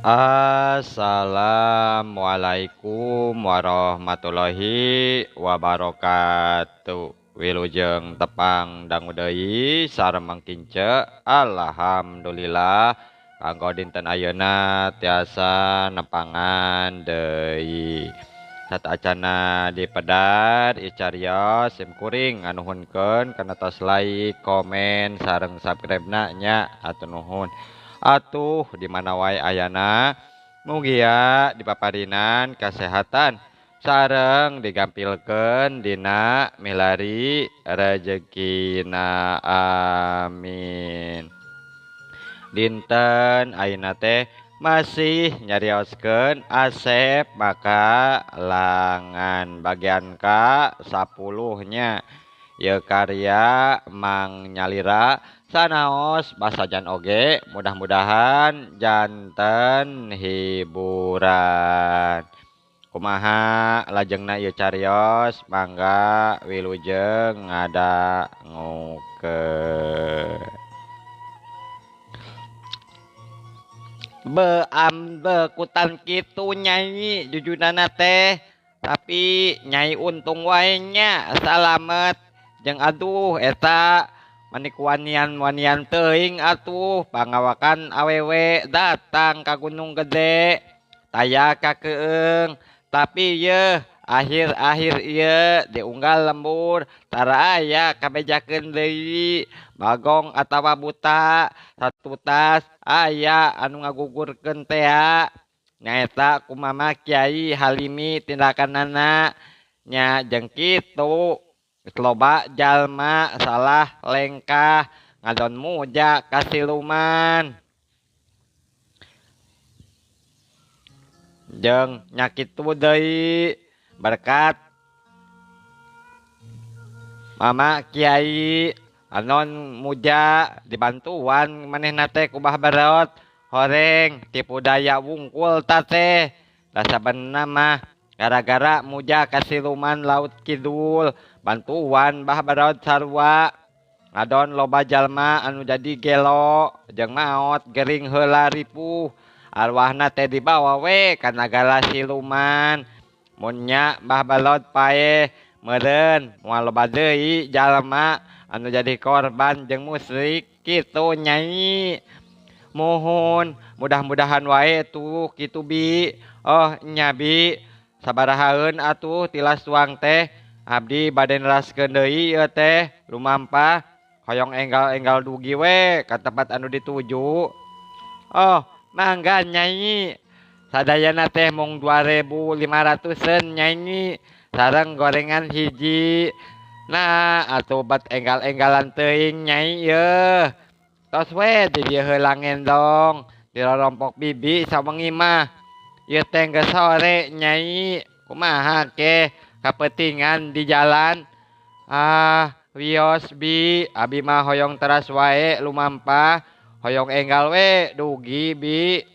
Assalamualaikum warahmatullahi wabarakatuh. Wilujeng tepang dangu deui sareng mangkince. Alhamdulillah kanggo dinten ayeuna tiasa nepangan deui. Satacana di pedar icarios sim kuring nganuhunkeun kana tos like, komen, sareng subscribe-na nya atuh nuhun. Atuh di mana wae ayana mugia dipaparinan kasehatan sareng digampilkeun dina milari rejekina, amin. Dinten ayeuna teh masih nyarioskeun Asep maka langan bagian ka 10 nya. Ieu karya Mang Nyalira sanaos basajan oge, mudah-mudahan janten hiburan. Kumaha lajengna ieu carios, mangga wilujeng ngadangukeun. Beam bekutan kitu nyai jujunana teh, tapi nyai untung wae nya salamet jeung aduh eta manik wanian-wanian teuing atuh pangawakan awewe datang ka Gunung Gede taya ka keung, tapi yeuh akhir-akhir ieu diunggal lembur tara aya kabejakeun deui bagong atawa buta satutas aya anu ngagugurkeun tea nyaeta kumama Kiai Halimi tindakanana nya jeung kitu loba jalma salah lengkah ngadon muja kasiluman jeung nya kitu deui berkat Mama Kiai anon muja dibantuan manehna teh ku Bah Barot horeng tipu daya wungkul ta teh da sabenerna mah gara-gara muja kasiluman laut kidul bantuan Bah Barot sarua ngadon loba jalma anu jadi gelo jeung maot gering heula ripuh arwahna teh dibawa we ka nagara siluman. Mun nya Bah Barot paeh meureun moal loba deui jalma anu jadi korban jeung musyrik kitu nyai. Muhun mudah-mudahan wae tuh kitu bi. Oh nya bi sabarahaeun atuh tilas tuang teh abdi bade neraskeun deui ieu teh lumampah hoyong enggal-enggal dugi we ka tempat anu dituju. Oh mangga nyai sadayana teh mung 2.500-eun nyai sareng gorengan hiji. Nah atuh bat enggal-enggalan teuing nyai yeuh tos we di dieu heula ngendong dirorompok bibi sawengi mah ieu teh geus sore nyai kumaha ke kapetingan di jalan. Ah wios bi abi mah hoyong teras wae lumampah hoyong enggal we dugi bi.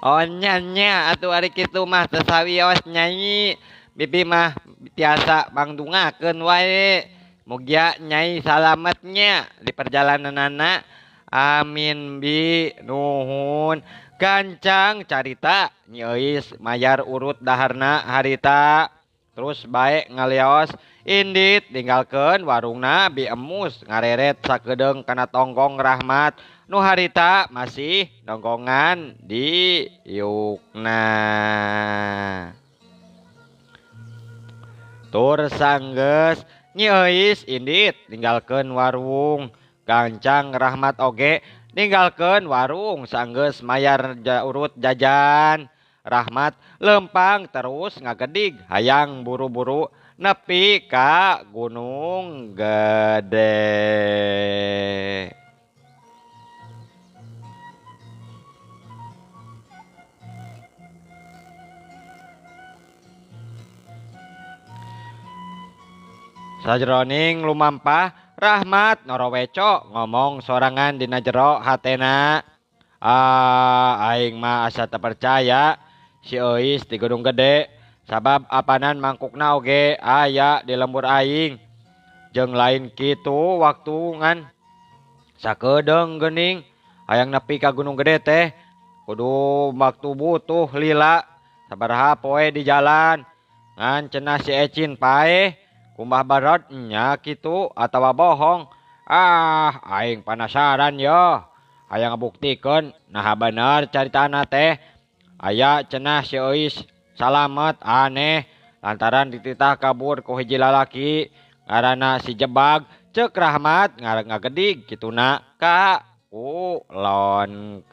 Oh nya nya atuh ari kitu mah teu sawios nyai bibi mah tiasa mangdungakeun wae mugia nyai salametnya di perjalananana, amin bi nuhun. Gancang carita Nyi Euis mayar urut daharna harita terus bae ngalios indit ninggalkeun warungna Bi Emus ngareret sakedeung kana tonggong Rahmat nu harita masih nonggongan di yukna. Tur sanggeus Nyi Euis indit ninggalkeun warung gancang Rahmat oge ninggalkeun warung sanggeus mayar urut jajan. Rahmat lempang terus ngagedig hayang buru-buru nepi ka Gunung Gede. Sajroning lumampah Rahmat noroweco ngomong sorangan dina jero hatena. Ah aing mah asa teu percaya si Euis di Gunung Gede sabab apanan mangkukna oge aya di lembur aing jeung lain kitu waktu ngan sakedeung geuning hayang nepi ka Gunung Gede teh Kudu waktu butuh lila sabaraha poe di jalan ngan cenah si Ecin paeh kumbah Barot nya kitu atawa bohong. Ah aing panasaran yo hayang ngabuktikeun naha bener caritana teh. Aya cenah si Euis salamet aneh lantaran dititah kabur ku hiji lalaki ngaranna si Jebag. Cek Rahmat ngagedig kituna ka ulonkeun.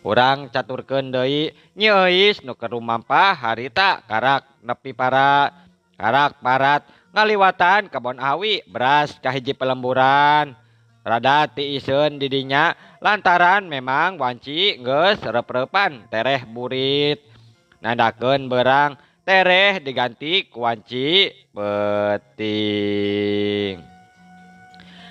Urang caturkeun deui Nyi Euis nu keur rumampah harita karak nepi para karak parat ngaliwatan kebon awi beras ka hiji pelemburan. Rada tiiseun di dinya lantaran memang wanci geus reup-reupan tereh burit. Nandakeun beurang tereh diganti ku wanci peuting.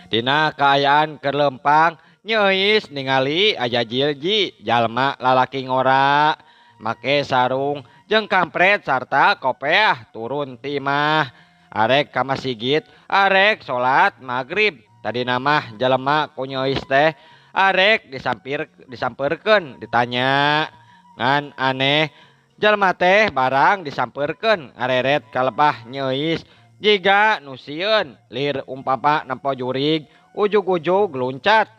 Dina kaayaan keur leumpang Nyi Euis ningali aya jilji jalma lalaki ngora make sarung jeung kampret sarta kopeah turun ti imah arek ka masigit arek salat magrib. Tadina mah jelema ku Nyi Euis teh arek disampeurkeun ditanya ngan aneh jalma teh barang disampeurkeun ngareret ka lebah Nyi Euis jiga nu sieun lir umpama nempo jurig ujug-ujug luncat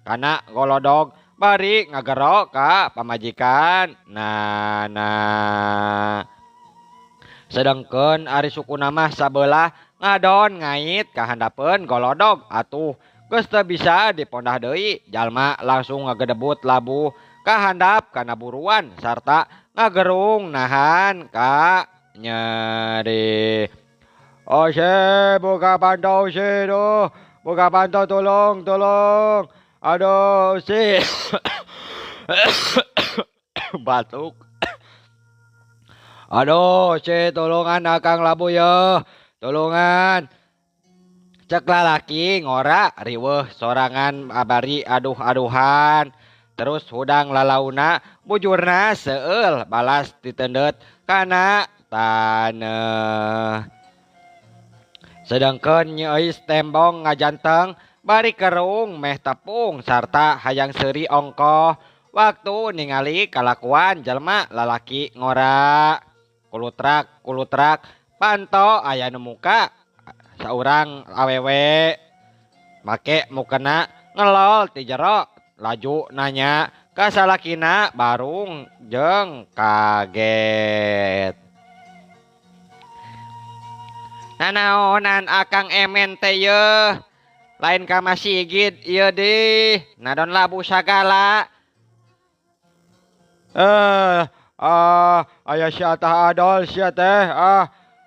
kana golodog bari ngagero ka pamajikan nana. Sedengkeun ari sukuna mah sabelah ngadon ngait ka handapeun golodog atuh geus teu bisa dipondah deui jalma langsung ngagedebut labuh ka handap kana buruan sarta ngagerung nahan ka nyeri. Ose buka pantau si duh, buka pantau tolong tolong. Aduh si batuk. Aduh si tolongan akang labu ya, tolongan. Cek lalaki ngora riweuh sorangan abari aduh-aduhan. Terus hudang lalauna bujurna seueul balas ditendet kana taneuh. Sedengkeun Nyi Euis tembong ngajanteng bari kerung meh tepung sarta hayang seuri ongkoh waktu ningali kalakuan jelema lalaki ngora. Kulutrak kulutrak panto aya nu muka saurang awewe make mukena ngelol ti jero laju nanya ka salakina barung jeung kaget. Nanaonan akang emen teh yeuh lain ka masigit ieu dih nadon labu sagala. Aya si atah adol sia teh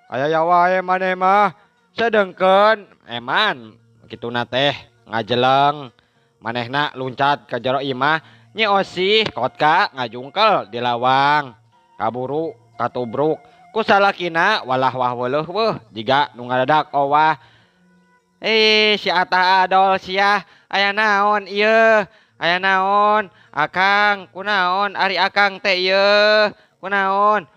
aya wae maneh mah. Sedengkeun eman kituna teh ngajeleng manehna luncat ka jero imah Nyi Osih kotka ngajungkel di lawang kaburu katubruk ku salakina walah wah weuleuh weuh jiga nu ngadadak owah. Si atah adol sia aya naon ieu aya naon akang kunaon ari akang teh ieu kunaon.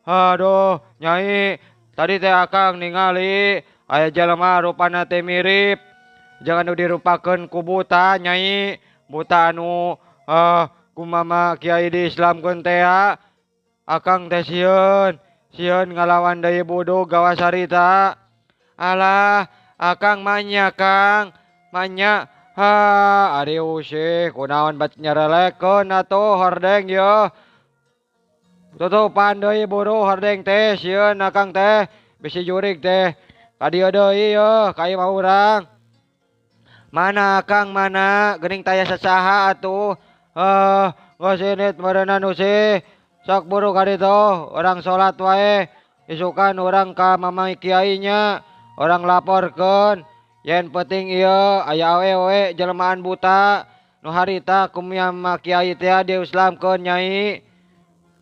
Aduh nyai tadi teh akang ningali aya jelema rupana teh mirip jangan nu dirupakeun ku buta nyai buta anu kumama kiai diislamkeun teh. Akang teh sieun sieun ngalawan deui budug gawas harita. Alah akang manya kang manya ha ari usih kunaon bat nyerelekeun atuh hordeng yeuh tutupan deui buru hordeng teh sieun akang teh bisi jurig teh ka dieu deui yeuh ka imah urang. Mana akang mana geuning taya sasaha atuh. Geus init meureunnan usih sok buru ka ditu urang salat wae isukan urang ka mamang kiainya urang laporkeun yen penting ieu aya awewe jelmaan buta nu harita kumama kiai teh diislamkeun nyai.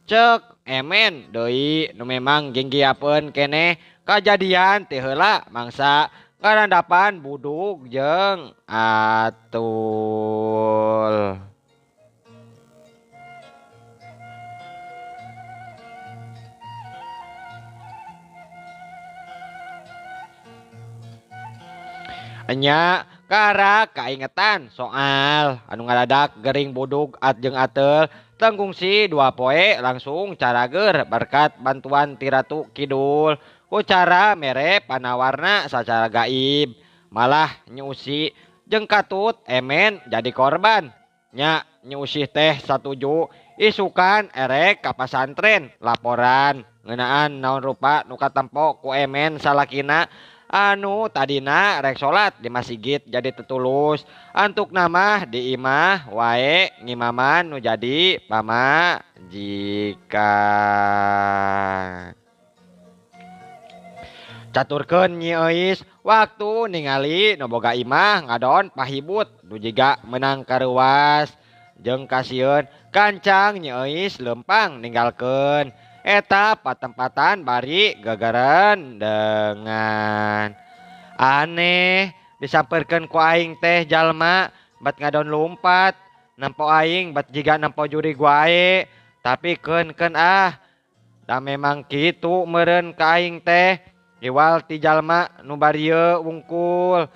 Cek emen deui nu memang ginggiapeun keneh kajadian ti heula mangsa ngarandapan budug jeung atul. Nya Karak kaingetan soal anu ngadadak gering budug at jeung atel tengkungsi 2 poe langsung carager berkat bantuan ti Ratu Kidul ku cara mere panawarna sacara gaib malah nyusi jeung katut emen jadi korban nya nyusih teh satuju isukan erek ka pasantren laporan ngeunaan naon rupa nu katempo ku emen salakina anu tadina rek salat di masjid jadi tetulus antuk nama di imah wae ngimaman nu jadi pamajikan. Caturkeun Nyi Euis waktu ningali nu boga imah ngadon pahibut nu jiga meunang kareuwas jeung kasieun kancang Nyi Euis leumpang ninggalkeun eta patempatan bari gagaran dengan aneh disamperkeun ku aing teh jalma bat ngadon lumpat nempo aing bat jiga nempo jurig wae tapi keun-keun ah da memang kitu meureun ka aing teh iwal ti jalma nu barieu wungkul.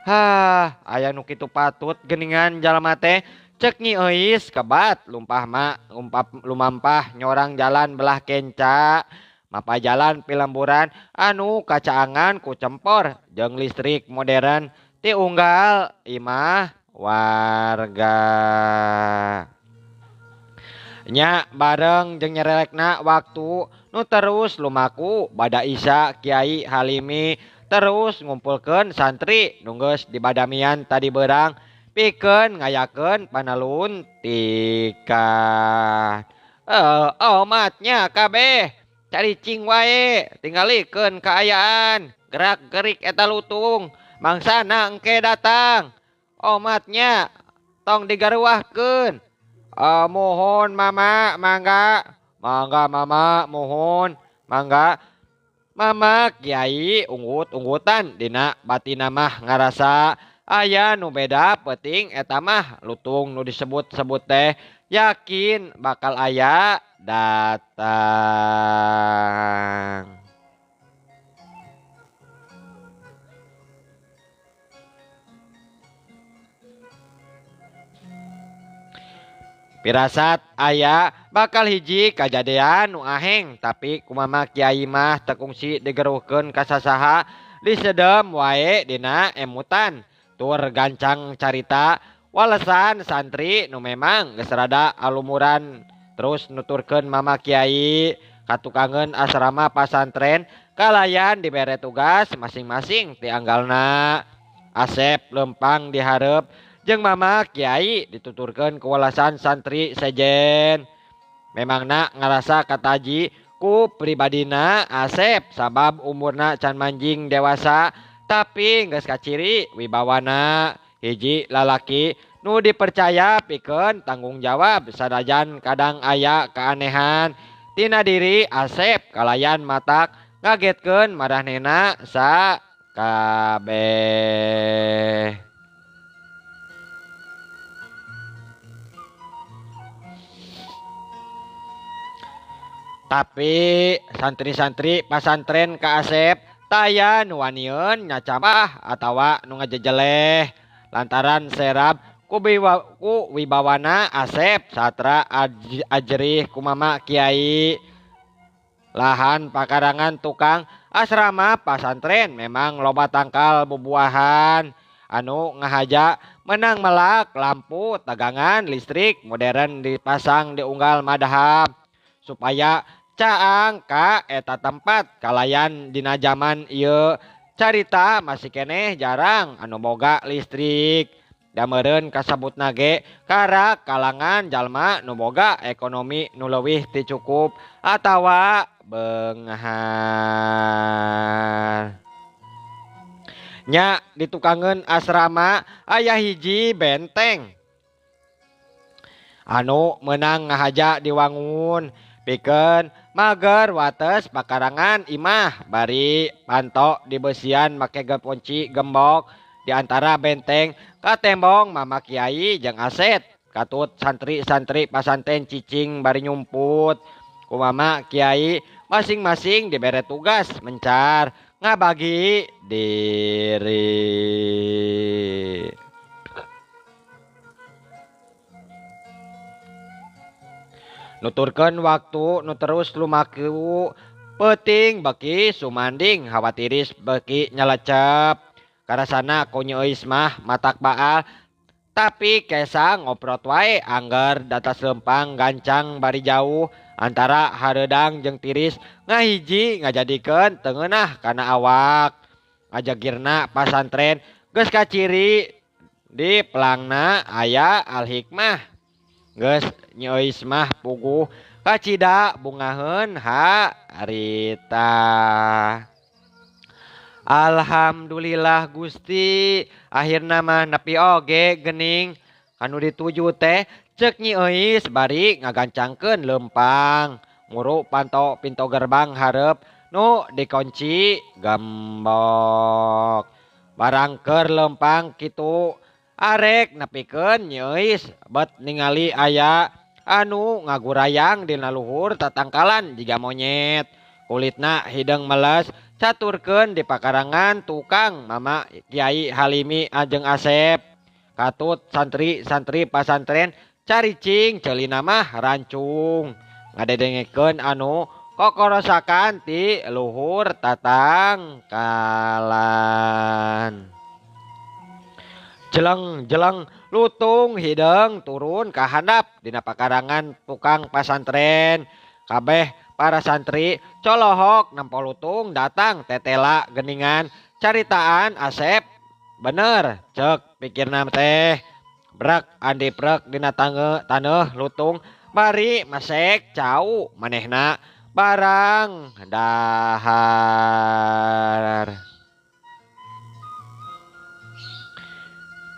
Hah, aya nu kitu patut geuningan jalma teh. Cek Nyi Euis kebat lumpah ma lumampah nyorang jalan belah kenca mapa jalan pilemburan anu kacaangan ku cempor jeung listrik modern ti unggal imah warga. Nya bareng jeung nyerelekna waktu nu terus lumaku bada Isya Kiai Halimi terus ngumpulkeun santri nu geus dibadamian tadi beurang pikeun ngayakeun panaluntikan. Omatnya kabeh caricing wae tingalikeun kaayaan gerak-gerik eta lutung mangsana engke datang. Omatnya tong digaruahkeun. Mohon mama mangga mangga mama mohon mangga mama kiai unggut-unggutan dina batina mah ngarasa aya nu beda peuting eta mah lutung nu disebut-sebut teh yakin bakal aya datang. Pirasat aya bakal hiji kajadean nu aheng tapi kumama kiai mah tekungsi digeruhkeun ka sasaha disedem wae dina emutan. Tur gancang carita walesan santri nu memang geus rada alumuran terus nuturkeun mama kiai katukangeun asrama pasantren kalayan dibere tugas masing-masing ti anggalna. Asep lempang dihareup jeung mama kiai dituturkeun ku walesan santri sejen. Memangna ngarasa kataji ku pribadina Asep sabab umurna can manjing dewasa tapi geus kaciri wibawana hiji lalaki nu dipercaya pikeun tanggung jawab sanajan kadang aya keanehan tina diri Asep kalayan matak ngagetkeun marahnena sakabeh. Tapi santri-santri pasantren ka Asep taya nu wanieun nyacamah atawa nu ngajejeleh lantaran serab ku wibawana Asep satra ajrih kumama kiai. Lahan pakarangan tukang asrama pasantren memang loba tangkal bubuahan anu ngahaja menang melak lampu tegangan listrik modern dipasang di unggal madhab supaya caang ka eta tempat kalayan dina jaman ieu carita masih keneh jarang anu boga listrik. Da meureun kasebutna ge karak kalangan jalma nu boga ekonomi nu leuwih ti cukup atawa beunghar. Nya ditukangeun asrama aya hiji benteng anu meunang ngahaja diwangun pikeun mager wates pakarangan imah bari panto dibeusian make geponci gembok di antara benteng katembong mama kiai jeung Aset katut santri-santri pasantren cicing bari nyumput ku mama kiai masing-masing dibere tugas mencar ngabagi diri. Nuturkeun waktu nu terus lumaku peuting beki sumanding hawa tiris beki nyelecep. Karasana ku Nyi Euis mah matak baal tapi kesa ngoprot wae angger datas lempang gancang bari jauh antara hareudang jeung tiris ngahiji ngajadikeun teu ngeunah kana awak. Ngajagirna pasantren geus kaciri di pelangna aya Al Hikmah. Geus Nyi Euis mah puguh kacida bungaheun harita. Alhamdulillah Gusti akhirna mah nepi oge geuning anu dituju teh ceuk Nyi Euis bari ngagancangkeun leumpang muru panto pintu gerbang hareup nu dikunci gembok. Barang keur leumpang kitu arek nepikeun Nyi Euis bet ningali aya anu ngagurayang dina luhur tatangkalan jiga monyet. Kulitna hideung meles caturkeun di pakarangan tukang Mama Kiai Halimi ajeng Asep. Katut santri-santri pasantren caricing ceulina mah rancung ngadedengekeun anu kokorosakan ti luhur tatangkalan. Jeleng-jeleng lutung hideung turun ka handap dina pakarangan tukang pasantren. Kabeh para santri colohok nempo lutung datang tetela geningan caritaan Asep bener cek pikirna teh. Brek andi prek dina taneuh lutung bari masek cau manehna barang dahar.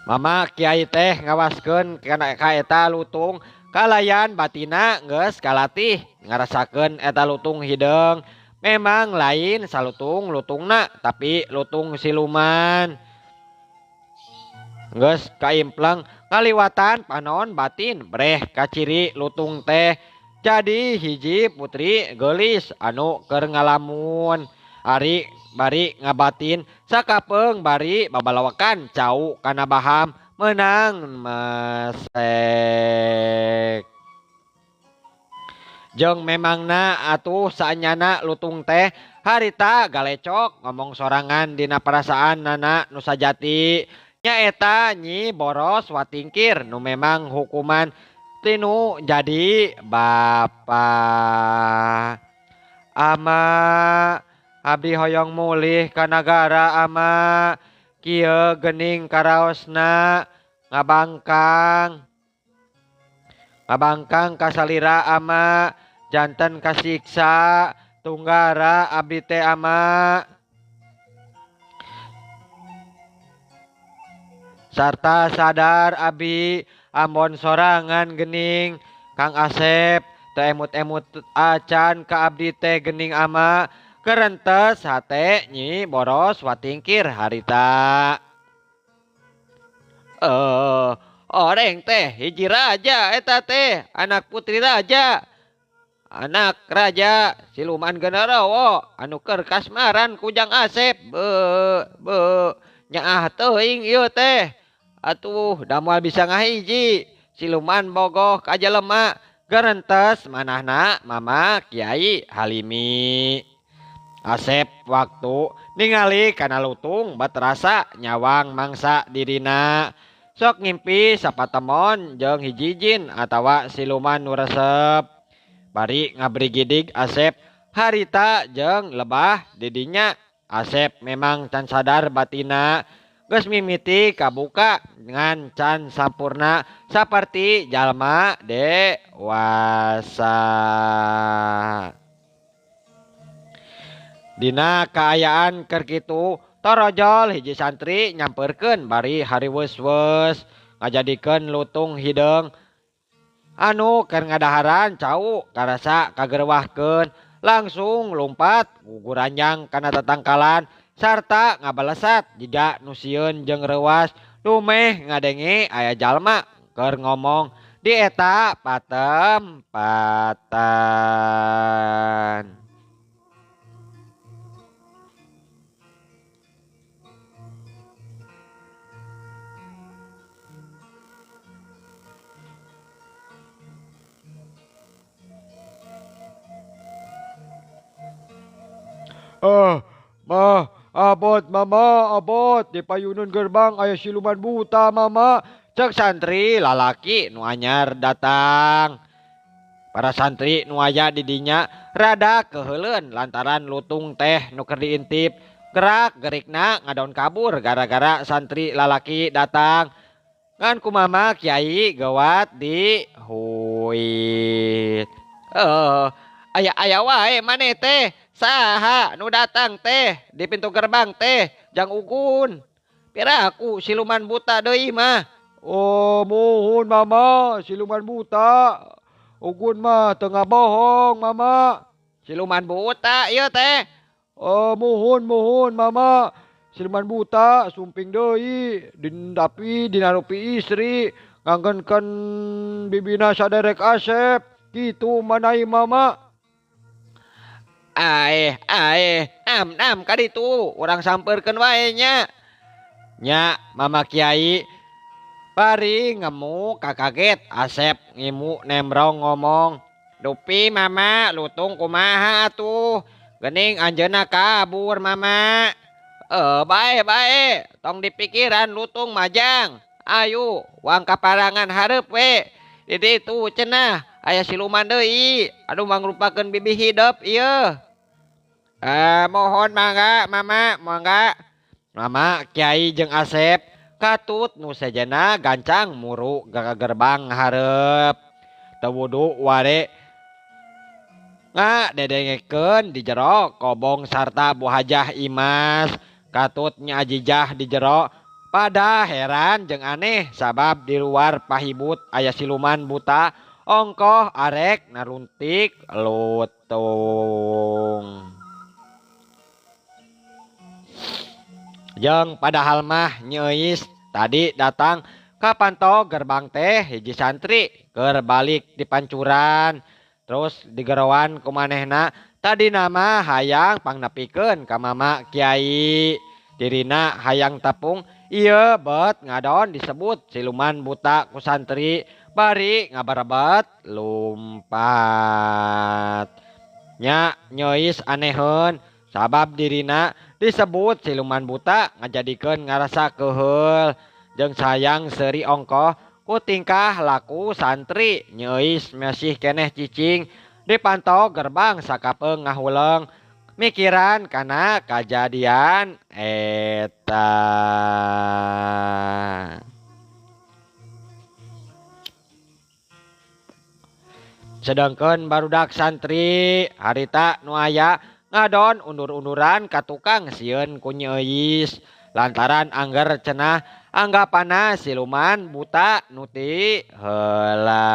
Mama Kiai teh ngawaskeun kana ka eta lutung kalayan batina geus kalatih ngarasakeun eta lutung hideung. Memang lain salutung lutungna tapi lutung siluman. Geus kaimpleng ngaliwatan panon batin breh kaciri lutung teh jadi hiji putri geulis anu keur ngalamun. Ari bari ngabatin sakapeung bari babalawakan cau kana baham meunang mesek. Jeung memangna atuh saenyana lutung teh harita galecok ngomong sorangan dina perasaan nana nu sajati. Nyaeta Nyi Boros Watingkir nu memang hukuman tinu jadi bapa. Ama abdi hoyong mulih ka nagara ama kieu geuning karaosna ngabangkang. Ngabangkang kasalira ama janten kasiksa tunggara abdi teh ama. Sarta sadar abi ambon sorangan gening Kang Asep teu emut-emut acan ka abdi teh gening ama kerentes hate Nyi Boros Watingkir harita. Oreng teh hiji raja eta teh anak putri raja. Anak raja siluman genderowo anu keur kasmaran ku Jang Asep. Be be nyaah teuing ieu teh. Atuh da moal bisa ngahiji siluman bogoh ka jelema gerentes manahna Mama Kiai Halimi. Asep waktu ningali kana lutung bat rasa nyawang mangsa dirina. Sok ngimpi sapatemon jeung hiji jin atawa siluman nu resep. Bari ngabrigidig Asep harita jeung lebah didinya. Asep memang can sadar batina geus mimiti kabuka ngan can sampurna saperti jalma dewasa. Dina kaayaan keur kitu torojol hiji santri nyamperkeun bari hariweus-weus ngajadikeun lutung hideung anu keur ngadaharan cau karasa kagerwahkeun langsung lumpat guguranjang kana tatangkalan sarta ngabalesat jiga nu sieun jeung reuas dumeh ngadenge aya jalma keur ngomong di eta patempatan. Mah abot mama abot di payunun gerbang aya siluman buta mama. Cek santri lalaki nu anyar datang. Para santri nu aya di dinya rada keheuleun lantaran lutung teh nu keur diintip. Gerak gerikna ngadon kabur gara-gara santri lalaki datang. Ngan ku mama kiai gawat di huit. Aya-aya wae maneh teh saha nu datang teh di pintu gerbang teh jang ugun. Piraku siluman buta deui mah. Oh muhun mama siluman buta. Ugun mah teu ngabohong mama. Siluman buta ieu teh. Oh muhun muhun mama. Siluman buta sumping deui tapi dinarupi istri nganggenkeun bibina saderek Asep kitu manai mama. Aeh aeh nam nam kaditu urang sampeurkeun wae nya. Nya mama kiai bari ngemu kakaget Asep ngimu nemrong ngomong. Dupi mama lutung kumaha atuh geuning anjeunna kabur mama. Bae bae tong dipikiran lutung majang. Ayu wang kaparangan hareup we. Di ditu cenah aya siluman deui anu mangrupakeun bibi hidep ieu. Mohon mangga mama mangga. Mama kiai jeung Asep katut nu sejenna gancang muru ka gerbang hareup. Teu wudu ware ngadedengekeun di jero kobong sarta Bu Hajah Imas. Katut Nyi Ajijah di jero pada heran jeung aneh sabab di luar pahibut aya siluman buta ongkoh arek naruntik lutung. Jeung padahal mah Nyi Euis tadi datang ka panto gerbang teh hiji santri keur balik di pancuran terus digeroan ku manehna tadi nama hayang pangnepikeun ka mama kiai dirina hayang tepung ieu bet ngadon disebut siluman buta ku santri bari ngabarebet lumpat. Nya Nyi Euis aneheun sabab dirina disebut siluman buta ngajadikeun ngarasa keuheul jeung sayang seuri ongkoh ku tingkah laku santri. Nyi Euis masih keneh cicing di panto gerbang sakapeung ngahuleng mikiran kana kajadian eta. Sedangkeun barudak santri harita nu aya ngadon undur-unduran ka tukang sieun ku Nyi Euis lantaran angger cenah anggapana siluman buta nu ti heula.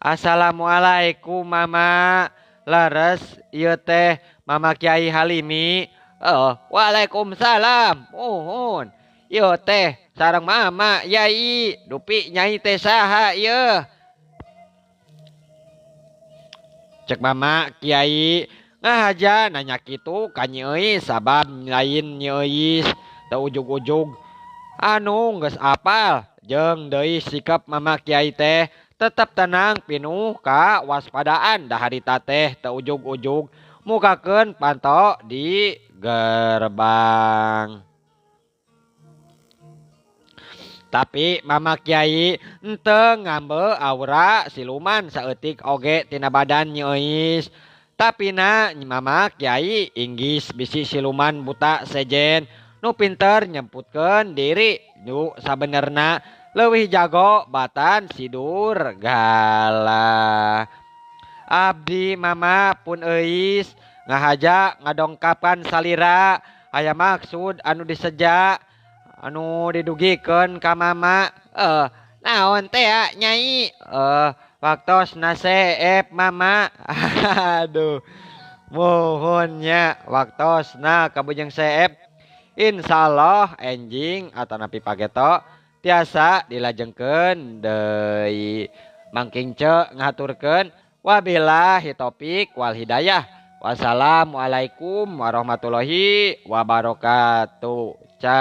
Assalamualaikum mama. Leres ieu teh mama Kiai Halimi. Oh, waalaikumsalam. Muhun. Ieu teh sareng mama Yai. Dupi nyai teh saha ieu? Cek mama Kiai ngahaja nanya kitu ka Nyi Euis sabab lain Nyi Euis teu ujug-ujug anu geus apal jeung deui sikap mama Kiai teh tetep tenang pinuh ka waspadaan da harita teh teu ujug-ujug mukakeun panto di gerbang. Tapi mama Kiai henteu ngambe aura siluman saeutik oge tina badan Nyi Euis. Tapi na mama Kiai inggis bisi siluman buta sejen nu pinter nyemputkeun diri nu sabenerna leuwih jago batan sidur gala. Abdi mama pun Euis ngahaja ngadongkapan salira aya maksud anu diseja anu didugikeun ka mama. Naon teh ya nyai? Waktosna seep mama. Aduh muhun nya waktosna kabujeng seep. Insyaallah enjing atanapi pageto tiasa dilajengkeun deui. Mangking ce ngaturkeun wabillahi taufik wal hidayah. Wassalamualaikum warahmatullahi wabarakatuh. Ca.